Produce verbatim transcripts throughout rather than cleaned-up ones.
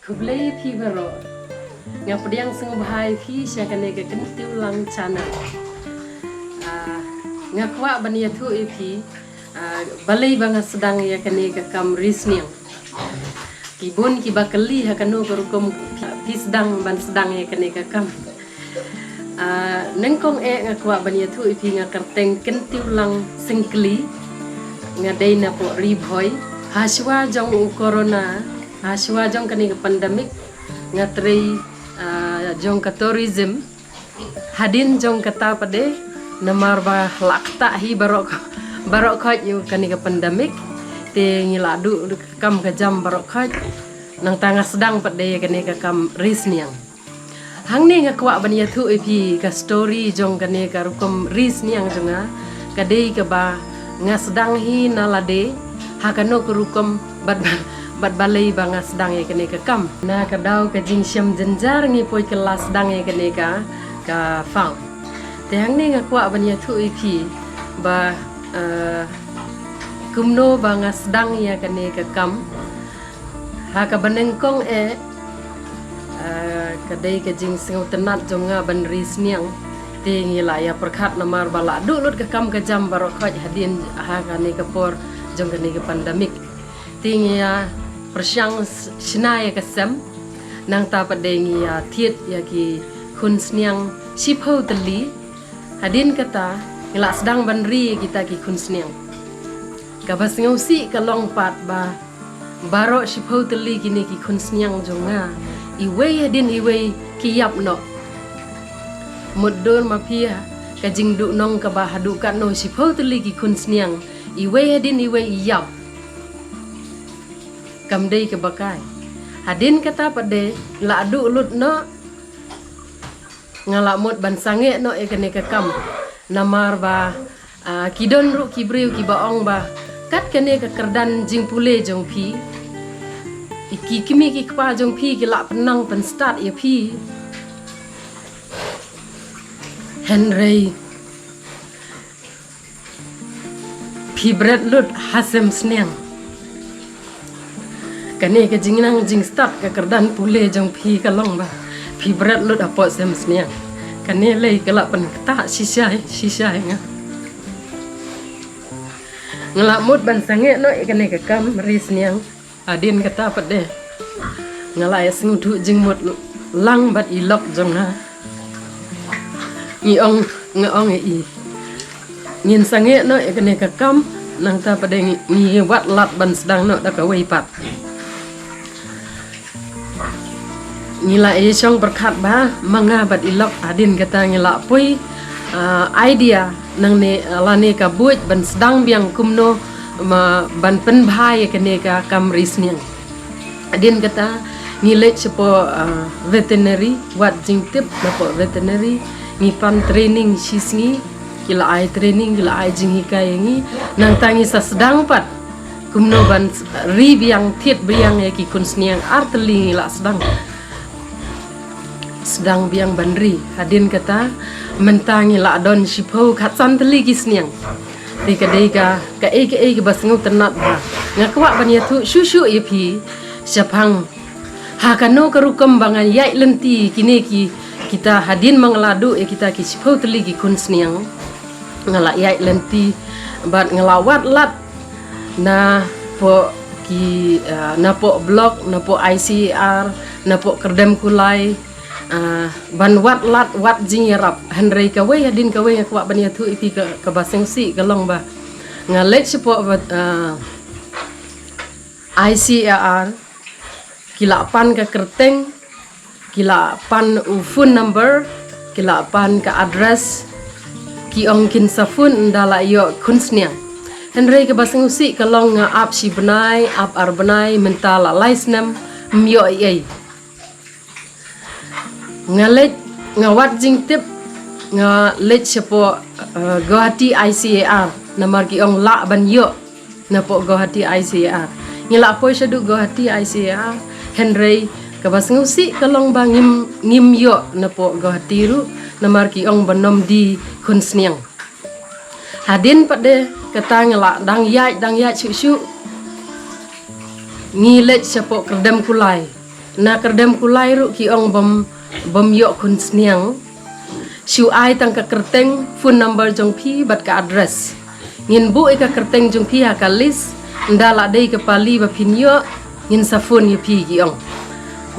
Khublei phi baroh. Nga pdiang sngewbha ïa phi sha kane ka Kyntiew Lang channel. Ah, nga kwah ban ïathuh ïa phi, ah, balei ba nga sdang ïa kane ka kam ri sniang. Ki bun kiba kylli ha kano ka rukom phi sdang ban sdang ïa kane ka kam. Ah, nyngkong eh nga kwah ban ïathuh ïa phi, nga kyrteng Kyntiew Lang Syngkli. Nga dei na poh Ri Bhoi. Hashwa jong u corona, hashwa jong kane ka pandemic, nga trei, ah, jong ka tourism. Hadien jong kata pat de, namar ba la ktah hi baroh, baroh khoit ïa kane ka pandemic. Te ngi la duh ka kam ka jam baroh khoit. Nangta nga sdang pat de ïa kane ka kam ri sniang. Hangne nga kwah ban ïathuh ïa phi ka story jong kane ka rukom ri sniang jong nga. Ka dei kaba nga sdang hi na lade, ha kano ka rukom bad, bad balei ba nga sdang ïa kane ka kam. Na ka daw ka jingshem jynjar ngi poi kylla sdang ïa kane ka, ka farm. Te hangne nga kwah ban ïathuh ïa phi ba, eh, kumno ba nga sdang ïa kane ka kam. Ha kaba nyngkong eh, ah, ka dei ka jingsngewtynnat jong nga ban ri sniang. Te ngi la ïa pyrkhat namar ba la duh lut ka kam ka jam baroh khoit hadien ha kane ka por jong kane ka pandemic. Te ngi ïa pyrshang s-, shna ïa ka sem. Nangta pat de ngi ïa thied ïa ki khun sniang shiphew tylli. Hadien kata ngi la sdang ban ri ïa kita ki khun sniang. Kaba sngewsih ka long pat ba baroh shiphew tylli kine ki khun sniang jong nga, iwei hadien iwei ki ïap noh. Mutdur ma phi ha ka jingduhnong kaba haduh katno shiphew tylli ki khun sniang, iwei hadien iwei i ïap. Kam dei kaba kai. Hadien kata pat de la duh lut noh. Nga la mut ban sangeh noh ïa kane ka kam. Namar ba, ah, ki don ruh ki briew kiba ong ba kat kane ka kyrdan jingpule jong phi, ki kmie ki kpa jong phi ki la pynnang pynstad ïa phi. Hynrei phi bret lut ha sem sniang. Kane ka jingnang jingstad ka kyrdan pule jong phi ka long ba phi bret lut hapoh sem sniang. Kane lei ka la pynktah shisha shisha ïa nga. Nga la mut ban sangeh noh ïa kane ka kam ri sniang. Hadien kata pat de nga la ïa sngewthuh jingmut lang bad i lok jong nga. Ngi ong, nga ong ïa i, ngin sangeh noh ïa kane ka kam, nangta pat de ngi, ngi wat lad ban sdang noh da kawei pat. Ngi la ïa shong pyrkhat bha ma nga bad i lok. Hadien kata ngi la poi, ah, idea nangne, ah, lane ka buit ban sdang biang kumno ma ban pynbha ïa kane ka kam ri sniang. Hadien kata ngi leit shapoh, ah, veterinary, wad jingtip napoh veterinary, ngi pan training shisngi, ki la ai training, ki la ai jinghikai ïa ngi, nangta ngi sa sdang pat kumno ban ri biang, thied biang ïa ki khun sniang. Ar tylli ngi la sdang, sdang biang ban ri. Hadien kata mynta ngi la don shiphew khatsan tylli ki sniang. Te ka dei ka, kaei kaei kaba sngewtynnat bha. Nga kwah ban ïathuh shuh shuh ïa phi shaphang ha kano ka rukom ba nga ïaid lynti kine ki, kita hadien ma nga la duh ïa kita ki shiphew tylli ki khun sniang. Nga la ïaid lynti bad nga la wad lad napoh ki, ah, napoh block, napoh I C A R, napoh Kyrdemkulai, ah, ban wad lad, wad jingïarap. Hynrei kawei hadien kawei nga kwah ban ïathuh ïa phi ka, kaba sngewsih ka long ba nga leit shapoh, ah, I C A R, ki la pan ka kyrteng, ki la pan u phone number, ki la pan ka address, ki ong kin sa phone ynda la ïoh khun sniang. Hynrei kaba sngewsih ka long nga ap shi bnai, ap ar bnai, mynta la lai snem, ym ïoh ei ei. Nga leit, nga wad jingtip, nga leit shapoh, eh, Guwahati I C A R, namar ki ong lah ban ïoh napoh Guwahati I C A R. Ngi la poi shaduh Guwahati I C A R, hynrei kaba sngewsih ka long ba ngim, ngim ïoh napoh Guwahati ruh, namar ki ong ba ym die khun sniang. Hadien pat de kata ngi la dang ïaid, dang ïaid shuh shuh. Ngi leit shapoh kyrdem kulai. Na kyrdem kulai ruh ki ong bym, bym ïoh khun sniang. Shu ai tang ka kyrteng, phone number jong phi bad ka address. Ngin buh ïa ka kyrteng jong phi ha ka list, ynda la dei ka pali ba phin ïoh, ngin sa phone ïa phi, ki ong.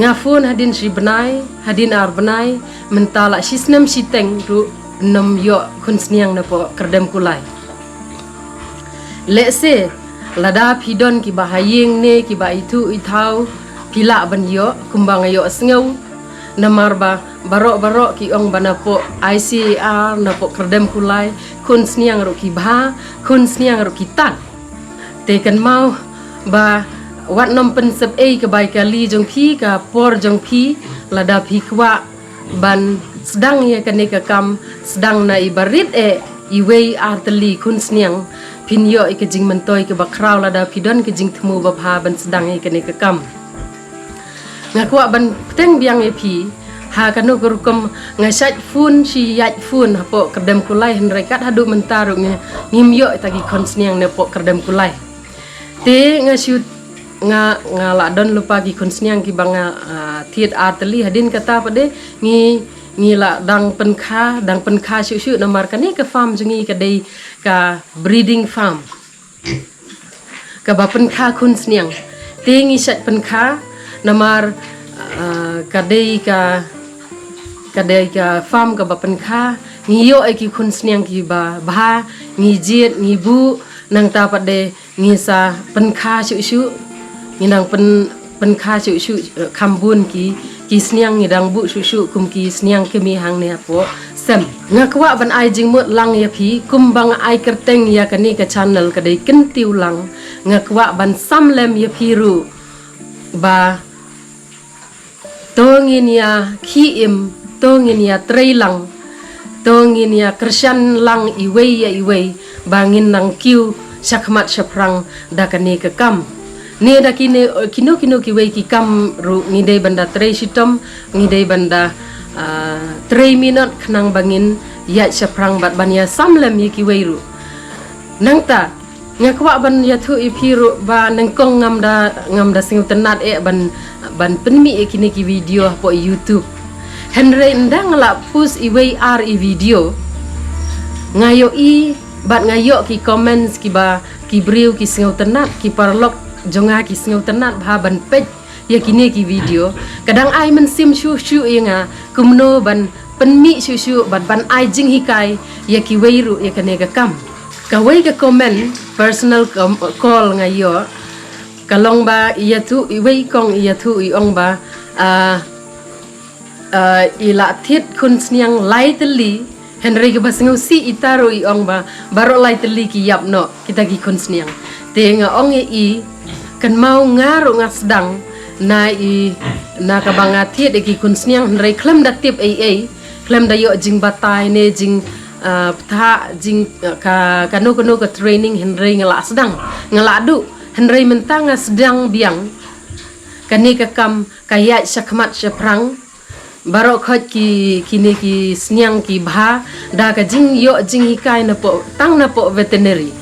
Nga phone hadien shi bnai, hadien ar bnai, mynta la shi snem shiteng ruh ym ïoh khun sniang napoh kyrdem kulai. Lehse lada phi don kiba ha ïing ne kiba ithuh ithaw, phi lah ban ïoh kumba nga ïohsngew. Namar ba baroh baroh ki ong ba napoh I C A R, napoh kyrdem kulai, khun sniang ruh ki bha, khun sniang ruh ki tad. Te kynmaw ba wat nym pynsep ei ka bai kali jong phi, ka por jong phi. Lada phi kwah ban sdang ïa kane ka kam, sdang na i barit eh, iwei ar tylli khun sniang, phin ïoh ïa ka jingmyntoi kaba khraw lada phi don ka jingthmu babha ban sdang ïa kane ka kam. Nga kwah ban pteng biang ïa phi, ha kano ka rukom nga shait phone shi ïaid phone hapoh kyrdem kulai, hynrei kat haduh mynta ruh ngi, ngim ïoh ïa ki khun sniang napoh kyrdem kulai. Te nga shu, nga, nga la don lypa ki khun sniang kiba nga, ah, thied ar tylli, hadien kata pat de ngi, ngi la dang pynkha, dang pynkha shuh shuh namar kane ka farm jong ngi ka dei ka breeding farm. Kaba pynkha khun sniang. Te ngi shait pynkha namar, ah, ka dei ka, ka dei ka farm kaba pynkha, ngi ïoh ïa ki khun sniang kiba bha, ngi jied, ngi buh, nangta pat de ngi sa pynkha shuh shuh, ngi dang pyn, pynkha shuh shuh, eh, kham bun ki, ki sniang ngi dang buh shuh shuh kum ki sniang kmie hangne hapoh sem. Nga kwah ban ai jingmut lang ïa phi, kumba nga ai kyrteng ïa kane ka channel ka dei Kyntiew Lang, nga kwah ban sam lem ïa phi ruh ba to ngin ïa khie im, to ngin ïa trei lang, to ngin ïa kyrshan lang iwei ïa iwei, ba ngin nang kiew shakhmat shaphrang da kane ka kam. Ne da kine, kino kino kiwei ki kam ruh ngi dei ban da trei shitom, ngi dei ban da, ah, trei minot khnang ba ngin ïaid shaphrang bad ban ïa sam lem ïa kiwei ruh. Nangta nga kwah ban ïathuh ïa phi ruh ba nyngkong ngam da, ngam da sngewtynnat eh ban, ban pynmih ïa kine ki video hapoh YouTube. Hynrei ynda nga la post iwei ar i video, nga ïohi bad nga ïoh ki comments kiba ki briew ki sngewtynnat, ki paralok jong nga ki sngewtynnat bha ban peit ïa kine ki video. Ka dang ai mynsiem shuh shuh ïa nga kumno ban pynmih shuh shuh bad ban ai jinghikai ïa kiwei ruh ïa kane ka kam. Kawei ka comment, personal com-, call nga ïoh, ka long ba i ïathuh, iwei i kong i ïathuh i ong ba, ah, ah, i la thied khun sniang lai tylli, hynrei kaba sngewsih ita ruh i ong ba baroh lai tylli ki ïap noh kita ki khun sniang. Te nga ong ïa i, kynmaw nga ruh nga sdang na i, na kaba nga thied ïa ki khun sniang, hynrei khlem da tip ei ei, khlem da ïoh jingbatai ne jing, ah, bthah jing, ah, ka, kano kano ka training, hynrei nga la sdang, nga la duh, hynrei mynta nga sdang biang. Kane ka kam ka ïaid shakhmat shaphrang. Baroh khoit ki, kine ki sniang ki bha da ka jingïoh jinghikai napoh, tang napoh veterinary.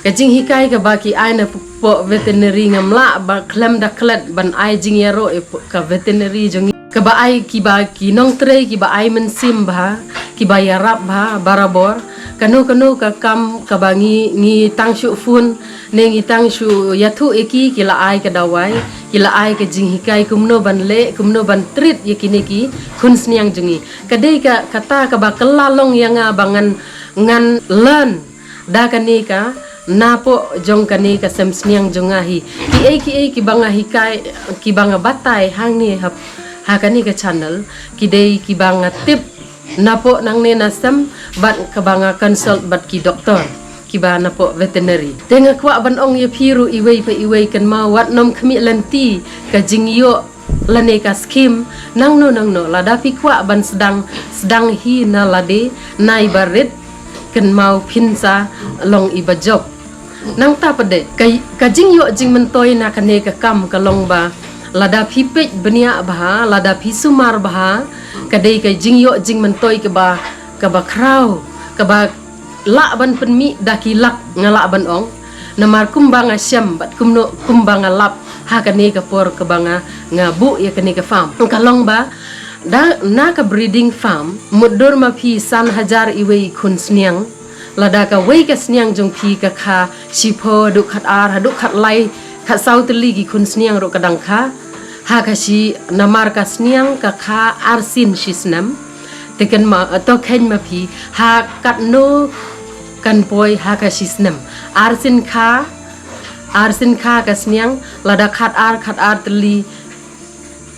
Ka jinghikai kaba ki ai napoh veterinary ngam lah ba khlem da klet ban ai jingïaroh ïa ka veterinary jong ngi. Kaba ai kiba ki nongtrei kiba ai mynsiem bha, kiba ïarap bha barabor. Kano kano ka kam kaba ngi, ngi tang shu phone ne ngi tang shu ïathuh ïa ki, ki la ai ka dawai, ki la ai ka jinghikai kumno ban leh, kumno ban treat ïa kine ki khun sniang jong ngi. Ka dei ka, kata kaba kylla long ïa nga ba ngan, ngan learn da kane ka, napoh jong kane ka sem sniang jong nga hi. Kiei kiei kiba nga hikai, kiba nga batai hangne ha, ha kane ka channel, ki dei kiba nga tip napoh nangne na sem bad kaba nga consult bad ki doktor kiba napoh veterinary. Te nga kwah ban ong ïa phi ruh iwei pa iwei, kynmaw wat nym khmih lynti ka jingïoh lane ka skim nangno nangno. Lada phi kwah ban sdang, sdang hi na lade, na i barit, kynmaw phin sa long iba jop. Nangta pat de ka, ka jingïoh jingmyntoi na kane ka kam ka long ba lada phi peit bniah bha, lada phi sumar bha, ka dei ka jingïoh jingmyntoi kaba, kaba khraw, kaba lah ban pynmih da ki lak, nga lah ban ong. Namar kumba nga shem bad kumno kumba nga lap ha kane ka por kaba nga, nga buh ïa kane ka farm. Ka long ba da na ka breeding farm, mutdur ma phi san hajar iwei i khun sniang. Lada kawei ka sniang jong phi ka kha shiphew haduh khat ar, haduh khat lai, khat saw tylli ki khun sniang ruh ka dang kha. Ha ka shi namar ka sniang ka kha arsien shi snem. Te kynmaw, to kheiñ ma phi, ha katno kan poi ha ka shi snem. Arsien kha, arsien kha ka sniang, lada khat ar, khat ar tylli,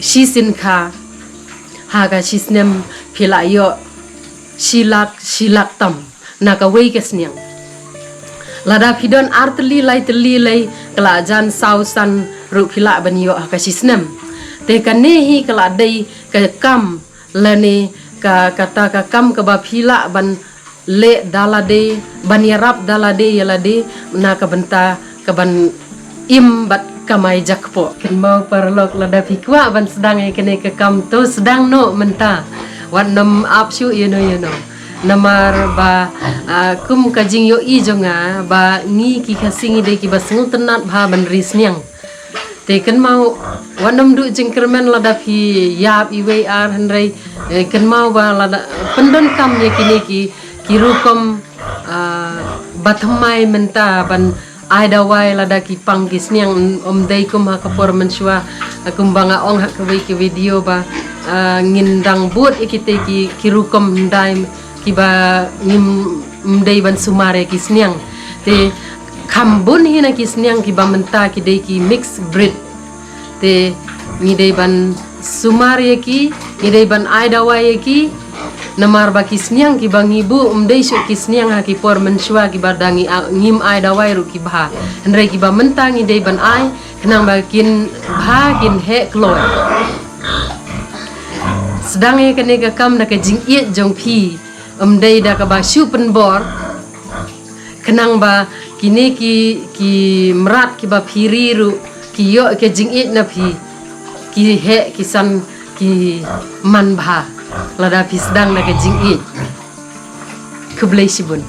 shisien kha, ha ka shi snem phi lah ïoh shi lak, shi lak tam na kawei ka sniang. Lada phi don ar tylli, lai tylli, lai ka la jan saw san ruh phi lah ban ïoh ha ka shi snem. Te kane hi ka la dei ka kam lane ka, kata ka kam kaba phi lah ban leh da lade, ban ïarap da lade ïa lade, na ka bynta ka ban im bad kamai jakpoh. Kynmaw paralok, lada phi kwah ban sdang ïa kane ka kam, to sdang noh mynta. Wat nym ap shuh ïano ïano. Namar ba, ah, kum ka jingïohi jong nga ba ngi ki Khasi ngi dei kiba sngewtynnad bha ban ri sniang. Te kynmaw, wat nym duh jingkyrmen lada phi ïap iwei ar, hynrei, eh, kynmaw ba lada pyndonkam ïa kine ki, ki rukom, ah, ba thymmai mynta ban ai dawai lada ki pang ki sniang, ym dei kum ha ka por mynshuwa, ah, kumba nga ong ha kawei ka video ba, ah, ngin dang bud ïa kite ki, ki rukom hyndai kiba ngim, ym dei ban sumar ïa ki sniang. Te kham bun hi na ki sniang kiba mynta ki dei ki mixed breed. Te ngi dei ban sumar ïa ki, ngi dei ban ai dawai ïa ki. Namar ba ki sniang kiba ngi buh ym dei shuh ki sniang ha ki por mynshuwa kiba da ngi a-, ngim ai dawai ruh ki bha. Hynrei kiba mynta ngi dei ban ai, khnang ba kin bha, kin heh kloi. Sdang ïa kane ka kam da ka jingïeit jong phi, ym dei da kaba shu pynbor. Khnang ba kine ki, ki mrad kiba phi ri ruh ki ïoh ka jingïeit na phi, ki heh ki san ki man bha lada phi sdang da ka jingïeit. Khublei shibun.